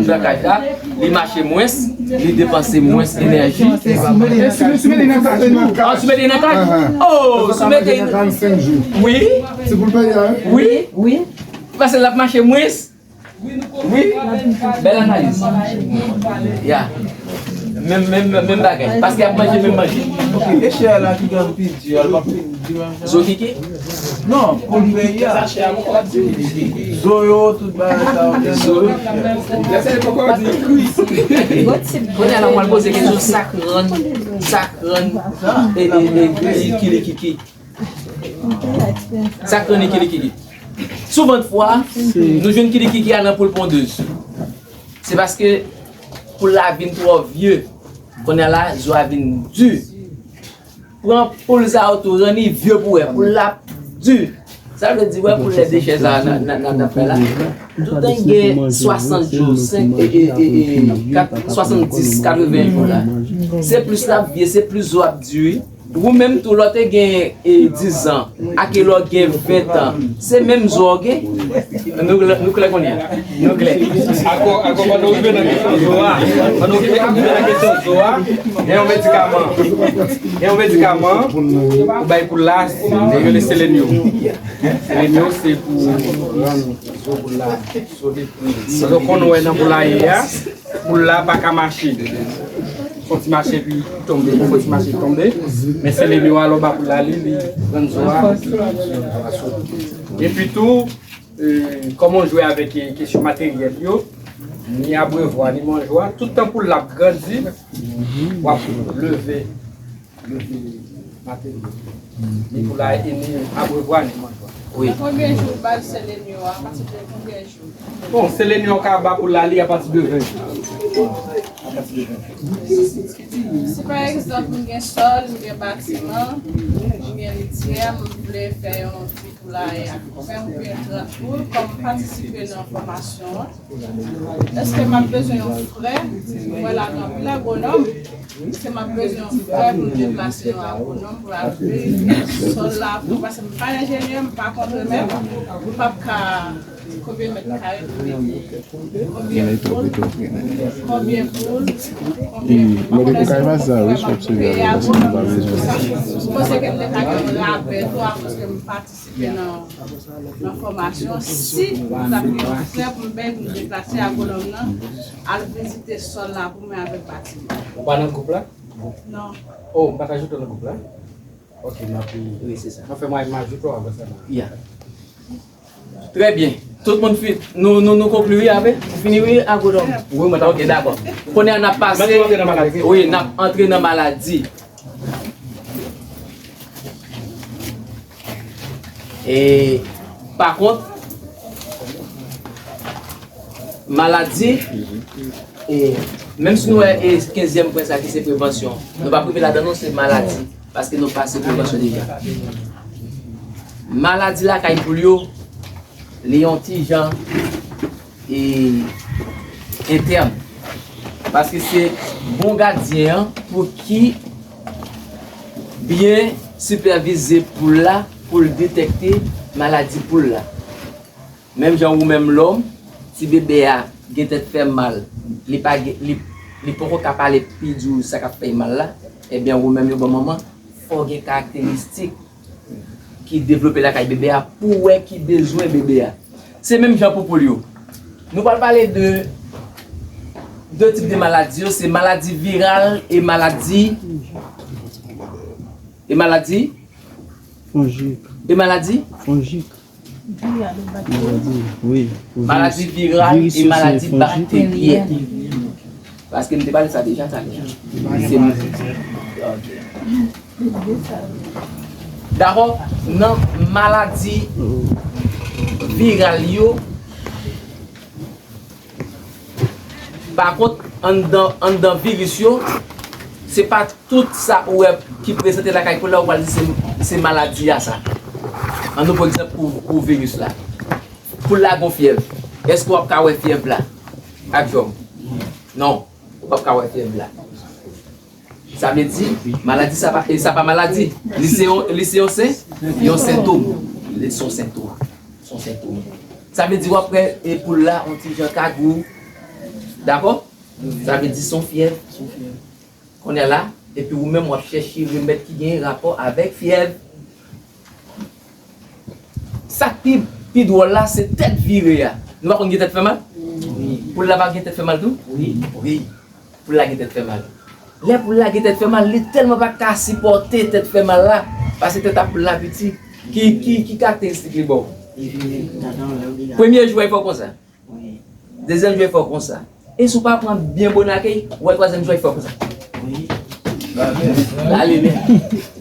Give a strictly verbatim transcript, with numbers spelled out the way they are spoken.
Nan kaj la, li mache mwens, li depanse mwens enèji. E si, si, si mete nan kay? Ah, si mete nan kay? Oh, si mete nan kay senk jou. Wi. Se pou l peye, wi. Wi. Paske l ap mache mwens. Wi. Bèl analiz. Ya. Menm, menm, menm bagay. Paske y ap manje menm manje. Ok, e chè la ki gen pi di a, l p ap fin di menm jan? Zo kiki? Non, pou l peyi a. Zo yo, tout bagay sa yo. Zo yo. Kounye a la, mwen poze kesyon, sa k rann, sa k rann, e, e, e, e, kili kiki. Sa k rann li kili kiki. Souvantfwa, nou jwenn kili kiki a nan poul pondez. Se paske poul la vin twò vye. Kounye a la, zo a vin di. Pran poul sa yo tou, rann li vye pou wè. Poul la di. Sa vle di, wè, poul lè de chè sa nan, nan, nan, nan fè la. Toutan gen swasant jou, senk, e, e, e, e, kat, swasanndis, katreven jou la. Se plis l ap vye, se plis zo ap di. Ou menm tou, lè w te gen, e, diz an, ak lè w gen ven an, se menm zo w gen. Nou, nou klè kounye a. Nou klè. Ankò, ankò, pandan w rive nan kesyon zo a, pandan w rive nan kesyon zo a, gen yon medikaman. Gen yon medikaman pou bay poul la, yo rele Selenyo. Selenyo, se pou rann zo poul la solid. Pandan w konn wè nan poulaye a, poul la pa ka mache. Fò ti mache epi tonbe, fò ti mache tonbe. Men Selenyo a, lè w ba poul la li, li rann zo a. Epi tou, e, kòman w jwe avèk, e, kesyon materyèl yo, ni abrevwa, ni manjwa, tout tan poul la ap grandi, w ap leve, leve materyèl. Ni poul la, e ni abrevwa, ni manjwa. Wi. Nan konbyen jou w ba l Selenyo a? Apati de konbyen jou? Bon, Selenyo ka ba poul la li apati de ven jou. Apati de ven jou. Si pa egzanp, m gen sòl, m gen batiman, m gen lityè, m vle fè yon ti poulaye a ven oubyen trant poul, kòm m patisipe nan fòmasyon an, èske m ap bezwen yon frè? Mwen la gen anpil agwonòm. Èske m ap bezwen yon frè pou m deplase yon agwonòm pou l al veye sòl la pou, paske m pa enjenyè, m pa kontremèt, m p ap ka, konbyen mèt kare pou mete, konbyen poul, konbyen poul, konbyen, m pa konnen si m ap peye agwonòm pou sa. M panse ke m te ka gen yon rabè tou akoz ke m patisipe nan, nan fòmasyon. Si m t ap gen yon frè pou m bay pou m deplase agwonòm nan, al vizite sòl la pou mwen avèk batiman. Ou pa nan gwoup la? Non. Oh, m pa ka ajoute w nan gwoup la? Ok, m ap, wi, se sa. M ap fè mwayen m ajoute w apre sa la. Ya. Trè byen. Tout moun fi-, nou, nou, nou konkli, wi, avè? Ou fini, wi, agwonòm? Wi, mwen ta. Ok, dakò. Kounye a n ap pase. Mwen tou antre nan maladi. Wi, n ap antre nan maladi. E, pa kont, maladi, e, menm si nou wè, e, kenzyèm pwen sa ki se prevansyon, nou p ap rive ladan non, se maladi, paske nou pase prevansyon deja. Maladi lakay poul yo, li yon ti jan e, entèn. Paske se bon gadyen an pou ki byen sipèvize poul la, pou l detèkte maladi poul la. Menm jan ou menm lòm, si bebe a gen tèt fè mal, li pa gen, li, li poko ka pale pi di w sa k ap fè l mal la, ebyen ou menm yon bon manman, fò w gen karakteristik ki devlope lakay bebe a pou w wè ki bezwen bebe a. Se menm jan pou poul yo. Nou pral pale de de tip de maladi yo, se maladi viral e maladi, e maladi, fonjik, e maladi, fonjik. Maladi, wi, maladi viral e maladi bakteryèn. Paske m te pale sa deja talè a. Se, ok. Dakò, nan maladi viral yo, pa kont, anndan, anndan viris yo, se pa tout sa ou wè ki prezante lakay poul la, ou pral di se, se maladi a sa. Ann nou pran egzanp pou, pou viris la. Poul la gon fyèv. Èske w ap ka wè fyèv la ak jòm? Non, ou p ap ka wè fyèv la. Sa vle di, maladi sa pa, e sa pa maladi. Li se yon, li se yon sen-, yon sentòm. Li se yon sentòm. Se yon sentòm. Sa vle di w ap wè e poul la yon ti jan kagou. Dakò? Sa vle di se yon fyèv. Kounye a la, epi ou menm w ap chèche remèd ki gen rapò avèk fyèv. Sa k pi, pi dwòl la, se tèt vire a. Nou pa konn gen tèt fè mal? Poul la pa gen tèt fè mal tou? Wi. Poul la gen tèt fè mal. Lè poul la gen tèt fè mal, li tèlman pa ka sipòte tèt fè mal la, paske tèt a poul la piti. Ki, ki, ki karakteristik li ba w? Premye jou a, li fè w konsa. Dezyèm jou a, li fè w konsa. E si w pa pran byen bon akèy, ou wè twazyèm jou a, li fè w konsa. Ale, men.